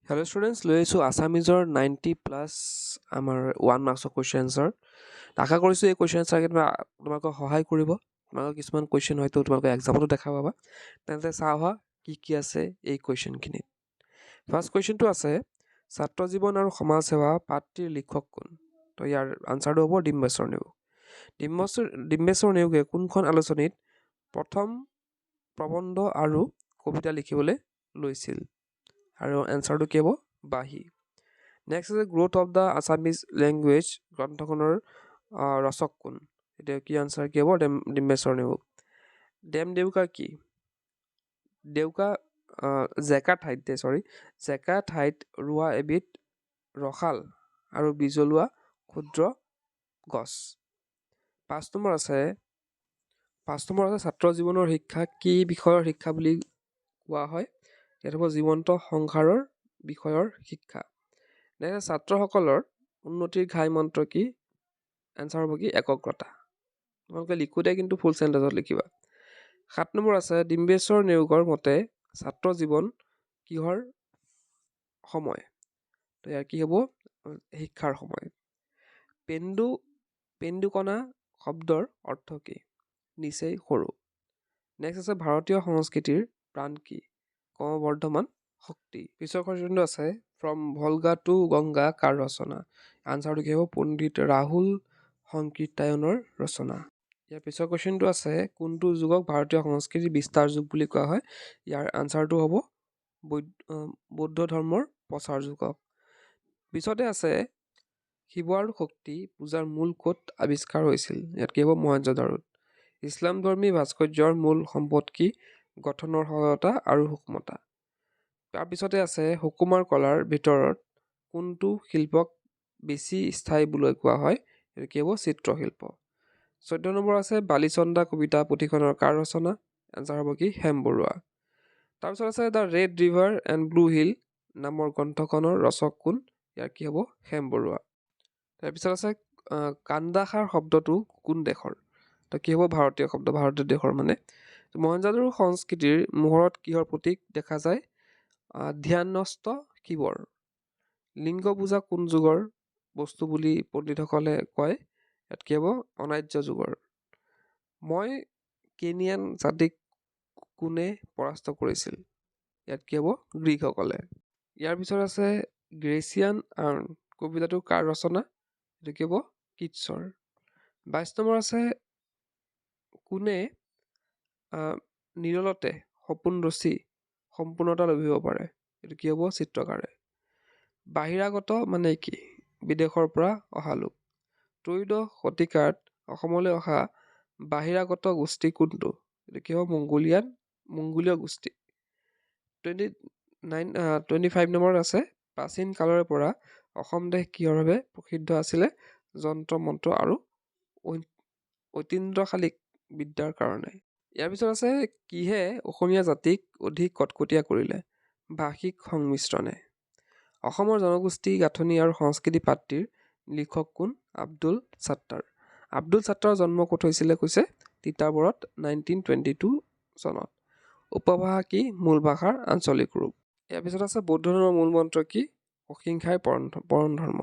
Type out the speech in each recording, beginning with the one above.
Hello' students, লৈ আহিছোঁ আছামিজৰ 90+ আমাৰ 1 মাৰ্কছৰ কুৱেশ্যন এনচাৰ। আশা কৰিছোঁ এই কুৱেশ্যন এনচাৰকেইটা তোমালোকক সহায় কৰিব। তোমালোকৰ কিছুমান কুৱেশ্যন হয়তো তোমালোকে এক্সামতো দেখা পাবা। তেন্তে চাওঁ আহা কি কি আছে এই কুৱেশ্যনখিনিত। ফাৰ্ষ্ট কুৱেশ্যনটো আছে, ছাত্ৰ জীৱন আৰু সমাজ সেৱা পাঠটিৰ লিখক কোন? তো ইয়াৰ আনচাৰটো হ'ব ডিম্বেশ্বৰ নেওগ। ডিম্বেশ্বৰ নেওগে কোনখন আলোচনীত প্ৰথম প্ৰবন্ধ আৰু কবিতা লিখিবলৈ লৈছিল? আৰু এনচাৰটো কি হ'ব? বাঁহী। নেক্সট আছে, Growth of the Assamese Language গ্ৰন্থখনৰ ৰচক কোন? এতিয়া কি আনচাৰ কি হ'ব? ডিম্বেশ্বৰ নেওগ। ডেম দেউকা কি? দেউকা জেকা ঠাইত দে, চৰি, জেকা ঠাইত ৰোৱা এবিধ ৰসাল আৰু বীজলুৱা ক্ষুদ্ৰ গছ। 5 নম্বৰ আছে, ছাত্ৰ জীৱনৰ শিক্ষা কি বিষয়ৰ শিক্ষা বুলি কোৱা হয়? ইয়াত হ'ব জীৱন্ত সংসাৰৰ বিষয়ৰ শিক্ষা। নেক্সট, ছাত্ৰসকলৰ উন্নতিৰ ঘাই মন্ত্ৰ কি? এনচাৰ হ'ব কি? একগ্ৰতা। তোমালোকে লিখোঁতে কিন্তু ফুল চেণ্টেঞ্চত লিখিবা। 7 নম্বৰ আছে, ডিম্বেশ্বৰ নেওগৰ মতে ছাত্ৰ জীৱন কিহৰ সময়? তো ইয়াৰ কি হ'ব? শিক্ষাৰ সময়। পেন্দুকণা শব্দৰ অৰ্থ কি? নিচেই সৰু। নেক্সট আছে, ভাৰতীয় সংস্কৃতিৰ প্ৰাণ কি? ক্ৰমবৰ্ধমান শক্তি। পিছৰ কুৱেশ্যনটো আছে, ফ্ৰম ভলগা টু গংগা কাৰ ৰচনা? আনচাৰটো কি হ'ব? পণ্ডিত ৰাহুল সংকীৰ্তায়নৰ ৰচনা। ইয়াৰ পিছৰ কুৱেশ্যনটো আছে, কোনটো যুগক ভাৰতীয় সংস্কৃতিৰ বিস্তাৰ যুগ বুলি কোৱা হয়? ইয়াৰ আনচাৰটো হ'ব বৌদ্ধ ধৰ্মৰ প্ৰচাৰ যুগক। পিছতে আছে, শিৱ আৰু শক্তি পূজাৰ মূল ক'ত আৱিষ্কাৰ হৈছিল? ইয়াত কি হ'ব? মহেঞ্জোদাৰোত। ইছলামধৰ্মী ভাস্কৰ্যৰ মূল সম্পদ কি? গঠনৰ সৰলতা আৰু সূক্ষ্মতা। তাৰপিছতে আছে, সুকুমাৰ কলাৰ ভিতৰত কোনটো শিল্পক বেছি স্থায়ী বুলি কোৱা হয়? এইটো কি হ'ব? চিত্ৰশিল্প। 14 নম্বৰ আছে, বালিচন্দা কবিতা পুথিখনৰ কাৰ ৰচনা? এনচাৰ হ'ব কি? হেম বৰুৱা। তাৰপিছত আছে, The Red River and Blue Hill নামৰ গ্ৰন্থখনৰ ৰচক কোন? ইয়াৰ কি হ'ব? হেম বৰুৱা। তাৰপিছত আছে, কান্দাসাৰ শব্দটো কোন দেশৰ? তো কি হ'ব? ভাৰতীয় শব্দ, ভাৰতীয় দেশৰ মানে। মহেঞ্জোদাৰো সংস্কৃতিৰ মোহৰত কিহৰ প্ৰতীক দেখা যায়? ধ্যানস্থ শিৱৰ। লিংগ পূজা কোন যুগৰ বস্তু বুলি পণ্ডিতসকলে কয়? ইয়াত কি হ'ব? অনাৰ্য যুগৰ। মই কেনিয়ান জাতিক কোনে পৰাস্ত কৰিছিল? ইয়াত কি হ'ব? গ্ৰীকসকলে। ইয়াৰ পিছত আছে, গ্ৰেচিয়ান আৰ্ণ কবিতাটো কাৰ ৰচনা? এইটো কি হ'ব? কিটছৰ। 22 নম্বৰ আছে, কোনে নিৰলতে সপোন ৰচি সম্পূৰ্ণতা লভিব পাৰে? এইটো কি হ'ব? চিত্ৰকাৰে। বাহিৰাগত মানে কি? বিদেশৰ পৰা অহা লোক। 13শ শতিকাত অসমলৈ অহা বাহিৰাগত গোষ্ঠী কোনটো? এইটো কি হ'ব? মংগোলীয় গোষ্ঠী। 29, 25 নম্বৰত আছে, প্ৰাচীন কালৰে পৰা অসম দেশ কিহৰ বাবে প্ৰসিদ্ধ আছিলে? যন্ত্ৰ মন্ত্ৰ আৰু ঐতিন্দ্ৰশালিক বিদ্যাৰ কাৰণে। ইয়াৰ পিছত আছে, কিহে অসমীয়া জাতিক অধিক কটকটীয়া কৰিলে? ভাষিক সংমিশ্ৰণে। অসমৰ জনগোষ্ঠী গাঁথনি আৰু সংস্কৃতি পাঠটিৰ লিখক কোন? আব্দুল ছাত্তাৰ। আব্দুল ছাত্তাৰৰ জন্ম ক'ত হৈছিলে কৈছে? তিতাবৰত, 1922 চনত। উপভাষা কি? মূল ভাষাৰ আঞ্চলিক ৰূপ। ইয়াৰ পিছত আছে, বৌদ্ধ ধৰ্মৰ মূল মন্ত্ৰ কি? অহিংসাই পৰম পৰম ধৰ্ম।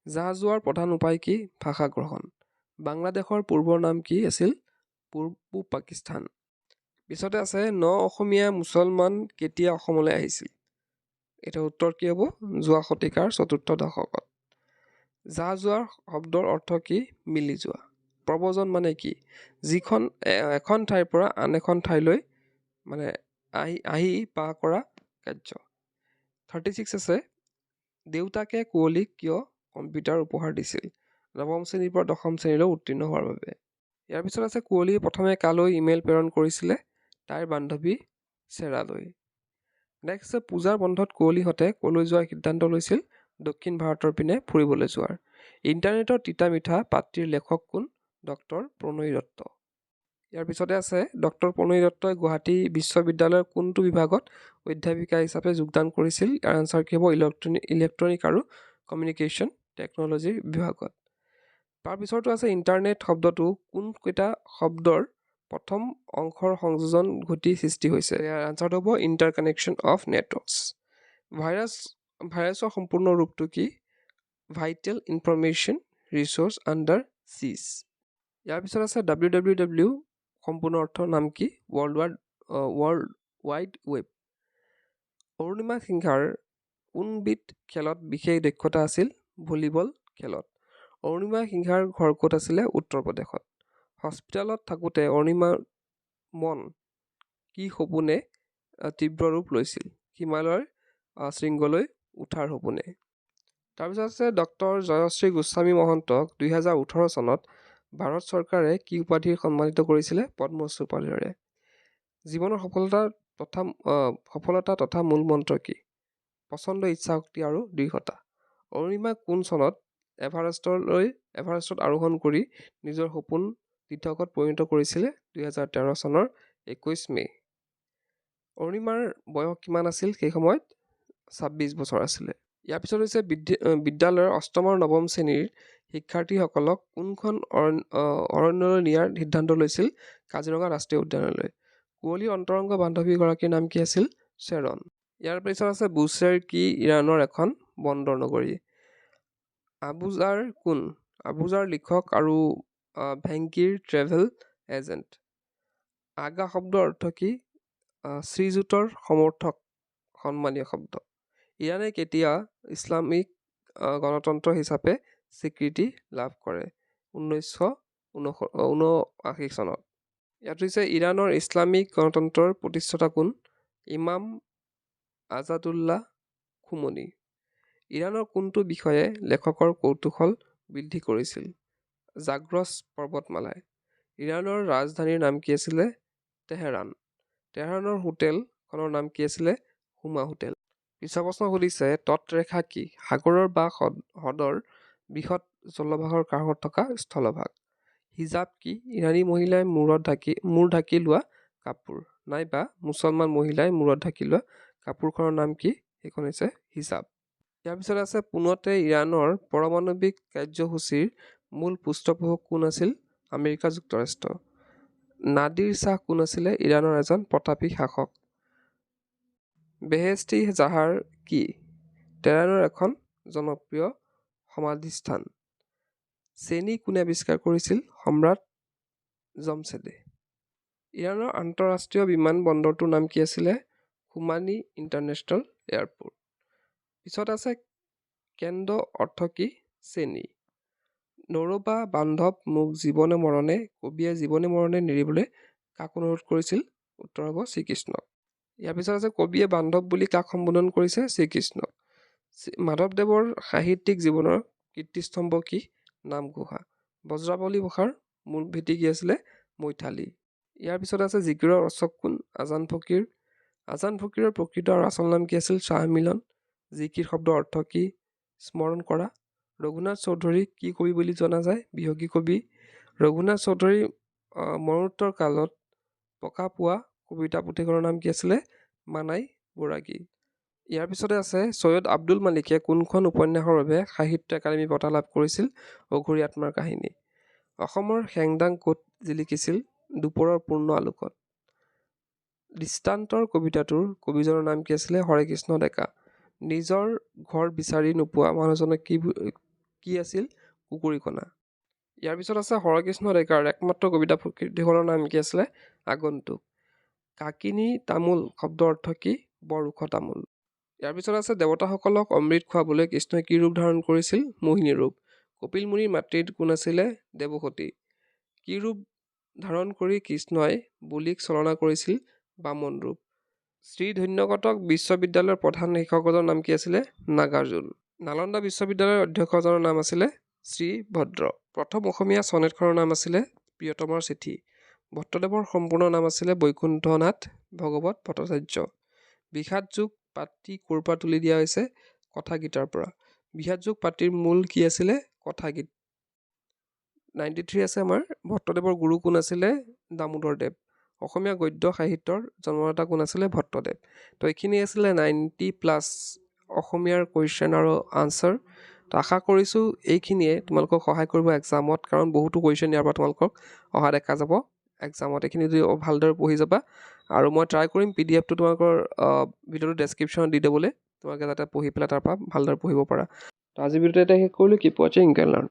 জাহ যোৱাৰ প্ৰধান উপায় কি? ভাষা গ্ৰহণ। বাংলাদেশৰ পূৰ্বৰ নাম কি আছিল? পূৰ্ব পাকিস্তান। পিছতে আছে, ন অসমীয়া মুছলমান কেতিয়া অসমলৈ আহিছিল? এইটোৰ উত্তৰ কি হ'ব? যোৱা শতিকাৰ চতুৰ্থ দশকত। জাহ যোৱাৰ শব্দৰ অৰ্থ কি? মিলি যোৱা। প্ৰব্ৰজন মানে কি? যিখন এখন ঠাইৰ পৰা আন এখন ঠাইলৈ মানে আহি আহি বাস কৰা কাৰ্য। 36 আছে, দেউতাকে কুঁৱলীক কিয় কম্পিউটাৰ উপহাৰ দিছিল? নৱম শ্ৰেণীৰ পৰা দশম শ্ৰেণীলৈ উত্তীৰ্ণ হোৱাৰ বাবে। ইয়াৰ পিছত আছে, কুঁৱলীয়ে প্ৰথমে কালৈ ইমেইল প্ৰেৰণ কৰিছিলে? তাইৰ বান্ধৱী চেৰালৈ। নেক্সট, পূজাৰ বন্ধত কুঁৱলীহঁতে ক'লৈ যোৱাৰ সিদ্ধান্ত লৈছিল? দক্ষিণ ভাৰতৰ পিনে ফুৰিবলৈ যোৱাৰ। ইণ্টাৰনেটৰ তিতা মিঠা পাঠটিৰ লেখক কোন? ডক্টৰ প্ৰণয়ী দত্ত। ইয়াৰ পিছতে আছে, ডক্টৰ প্ৰণয়ী দত্তই গুৱাহাটী বিশ্ববিদ্যালয়ৰ কোনটো বিভাগত অধ্যাপিকা হিচাপে যোগদান কৰিছিল? ইয়াৰ আনচাৰ কি হ'ব? ইলেক্ট্ৰনিক আৰু কমিউনিকেশ্যন টেকন'লজিৰ বিভাগত। তাৰপিছৰটো আছে, ইণ্টাৰনেট শব্দটো কোনকেইটা শব্দৰ প্ৰথম অংশৰ সংযোজন ঘটি সৃষ্টি হৈছে? ইয়াৰ আনচাৰটো হ'ব inter connection of networks. Virus ভাইৰাছৰ সম্পূৰ্ণ ৰূপটো কি? Vital information resource under siege. ইয়াৰ পিছত আছে WWW সম্পূৰ্ণ অৰ্থৰ নাম কি? World wide web. Arunima সিংহাৰ কোনবিধ খেলত বিশেষ দক্ষতা আছিল? ভলীবল খেলত। অৰুণিমা সিংহাৰ ঘৰ ক'ত আছিলে? উত্তৰ প্ৰদেশত। হস্পিটেলত থাকোঁতে অৰুণিমাৰ মন কি সপোনে তীব্ৰ ৰূপ লৈছিল? হিমালয়ৰ শৃংগলৈ উঠাৰ সপোনে। তাৰপিছত আছে ডক্টৰ জয়শ্ৰী গোস্বামী মহন্তক 2018 চনত ভাৰত চৰকাৰে কি উপাধিৰ সন্মানিত কৰিছিলে? পদ্মশ্ৰী উপাধিৰে। জীৱনৰ সফলতা তথা মূল মন্ত্ৰ কি? প্ৰচণ্ড ইচ্ছাশক্তি আৰু দৃঢ়তা। অৰুণিমা কোন চনত এভাৰেষ্টত আৰোহণ কৰি নিজৰ সপোন দিঠকত পৰিণত কৰিছিলে? 2013 চনৰ 21 মে'। অৰুণিমাৰ বয়স কিমান আছিল সেই সময়ত? 26 বছৰ আছিলে। ইয়াৰ পিছত হৈছে বিদ্যালয়ৰ অষ্টম আৰু নৱম শ্ৰেণীৰ শিক্ষাৰ্থীসকলক কোনখন অৰণ্যলৈ নিয়াৰ সিদ্ধান্ত লৈছিল? কাজিৰঙা ৰাষ্ট্ৰীয় উদ্যানলৈ। কুঁৱলীৰ অন্তৰংগ বান্ধৱীগৰাকীৰ নাম কি আছিল? শ্বেৰণ। ইয়াৰ পিছত আছে বুশ্বেৰ কি ইৰাণৰ এখন বন্দৰ নগৰী। আবুজাৰ কোন? আবুজাৰ লিখক আৰু ভেংকিৰ ট্ৰেভেল এজেণ্ট। আগা শব্দৰ অৰ্থ কি? শ্ৰীযুতৰ সমৰ্থক সন্মানীয় শব্দ। ইৰাণে কেতিয়া ইছলামিক গণতন্ত্ৰ হিচাপে স্বীকৃতি লাভ কৰে? 1979 চনত। ইয়াত হৈছে ইৰাণৰ ইছলামিক গণতন্ত্ৰৰ প্ৰতিষ্ঠাতা কোন? ইমাম আজাদুল্লাহ খুমনি। ইৰাণৰ কোনটো বিষয়ে লেখকৰ কৌতূহল বৃদ্ধি কৰিছিল? জাগ্ৰছ পৰ্বতমালাই। ইৰাণৰ ৰাজধানীৰ নাম কি আছিলে? তেহৰাণ। তেহৰাণৰ হোটেলখনৰ নাম কি আছিলে? হুমা হোটেল। পিছৰ প্ৰশ্ন সুধিছে তটৰেখা কি? সাগৰৰ বা হ্ৰদৰ বৃহৎ জলভাগৰ কাষত থকা স্থলভাগ। হিজাব কি? ইৰাণী মহিলাই মূৰ ঢাকি লোৱা কাপোৰ নাইবা মুছলমান মহিলাই মূৰত ঢাকি লোৱা কাপোৰখনৰ নাম কি? সেইখন হৈছে হিজাব। ইয়াৰ পিছত আছে পোনতে ইৰাণৰ পাৰমাণৱিক কাৰ্যসূচীৰ মূল পৃষ্ঠপোষক কোন আছিল? আমেৰিকা যুক্তৰাষ্ট্ৰ। নাদিৰ শ্বাহ কোন আছিলে? ইৰাণৰ এজন প্ৰতাপী শাসক। বেহেস্তি জাহাৰ কি? তেহৰাণৰ এখন জনপ্ৰিয় সমাধিস্থান। চেনি কোনে আৱিষ্কাৰ কৰিছিল? সম্ৰাট জমছেদে। ইৰাণৰ আন্তঃৰাষ্ট্ৰীয় বিমান বন্দৰটোৰ নাম কি আছিলে? Khomeini international airport. পিছত আছে কেন্দ্ৰ অৰ্থ কি? চেনি। নৰবা বান্ধৱ মোক জীৱনে মৰণে, কবিয়ে জীৱনে মৰণে নেৰিবলৈ কাক অনুৰোধ কৰিছিল? উত্তৰ হ'ব শ্ৰীকৃষ্ণক। ইয়াৰ পিছত আছে কবিয়ে বান্ধৱ বুলি কাক সম্বোধন কৰিছে? শ্ৰীকৃষ্ণক। মাধৱদেৱৰ সাহিত্যিক জীৱনৰ কীৰ্তিস্তম্ভ কি? নামঘোষা। বজ্ৰাৱলী ভাষাৰ মূল ভেটি কি আছিলে? মৈথালী। ইয়াৰ পিছত আছে জিকিৰৰ ৰচক কোন? আজান ফকীৰ। আজান ফকীৰৰ প্ৰকৃত আৰু আচল নাম কি আছিল? শ্বাহ মিলন। জিকিৰ শব্দৰ অৰ্থ কি? স্মৰণ কৰা। ৰঘুনাথ চৌধুৰী কি কবি বুলি জনা যায়? বিহগী কবি। ৰঘুনাথ চৌধুৰী মৰণোত্তৰ কালত প্ৰকাশ পোৱা কবিতা পুথিখনৰ নাম কি আছিলে? মানাই বৈৰাগী। ইয়াৰ পিছতে আছে চৈয়দ আব্দুল মালিকে কোনখন উপন্যাসৰ বাবে সাহিত্য একাডেমী বঁটা লাভ কৰিছিল? অঘৰী আত্মাৰ কাহিনী। অসমৰ হেংদাং ক'ত জিলিকিছিল? দুপৰৰ পূৰ্ণ আলোকত। দৃষ্টান্তৰ কবিতাটোৰ কবিজনৰ নাম কি আছিলে? হৰেকৃষ্ণ ডেকা। নিজৰ ঘৰ বিচাৰি নোপোৱা মানুহজনক কি আছিল? কুকুৰীকণা। ইয়াৰ পিছত আছে হৰেকৃষ্ণ ডেকাৰ একমাত্ৰ কবিতা পুথিখনৰ নাম কি আছিলে? আগন্তুক। কাকিনী তামোল শব্দৰ অৰ্থ কি? বৰ ওখ তামোল। ইয়াৰ পিছত আছে দেৱতাসকলক অমৃত খুৱাবলৈ কৃষ্ণই কি ৰূপ ধাৰণ কৰিছিল? মোহিনী ৰূপ। কপিল মুনিৰ মাতৃ কোন আছিলে? দেৱসতী। কি ৰূপ ধাৰণ কৰি কৃষ্ণই বলিক ছলনা কৰিছিল? বামন ৰূপ। শ্ৰীধন্যকটক বিশ্ববিদ্যালয়ৰ প্ৰধান শিক্ষকজনৰ নাম কি আছিলে? নাগাৰ্জুন। নালন্দা বিশ্ববিদ্যালয়ৰ অধ্যক্ষজনৰ নাম আছিলে শ্ৰীভদ্ৰ। প্ৰথম অসমীয়া চনেটখনৰ নাম আছিলে প্ৰিয়তমৰ চিঠি। ভট্টদেৱৰ সম্পূৰ্ণ নাম আছিলে বৈকুণ্ঠনাথ ভগৱত ভট্টাচাৰ্য। বিষাদ যোগ পাতি ক'ৰ পৰা তুলি দিয়া হৈছে? কথাগীতাৰ পৰা। বিষাদ যোগ পাতিৰ মূল কি আছিলে? কথাগীত। 93 আছে আমাৰ ভট্টদেৱৰ গুৰু কোন আছিলে? দামোদৰ দেৱ। অসমীয়া গদ্য সাহিত্যৰ জন্মদাতা কোন আছিলে? ভট্টদেৱ। তো এইখিনি আছিলে 90+ অসমীয়াৰ কুৱেশ্যন আৰু আনচাৰ। তো আশা কৰিছোঁ এইখিনিয়ে তোমালোকক সহায় কৰিব এক্সামত, কাৰণ বহুতো কুৱেশ্যন ইয়াৰ পৰা তোমালোকক অহা দেখা যাব এক্সামত। এইখিনি যদি ভালদৰে পঢ়ি যাবা, আৰু মই ট্ৰাই কৰিম পি ডি এফটো তোমালোকৰ ভিডিঅ'টো ডেছক্ৰিপশ্যনত দি দিবলৈ, তোমালোকে তোমালোকে যাতে পঢ়ি পেলাই তাৰ পৰা ভালদৰে পঢ়িব পাৰা। তো আজি ভিডিঅ'টো এতিয়া শেষ কৰিলোঁ। Keep watching, can learn.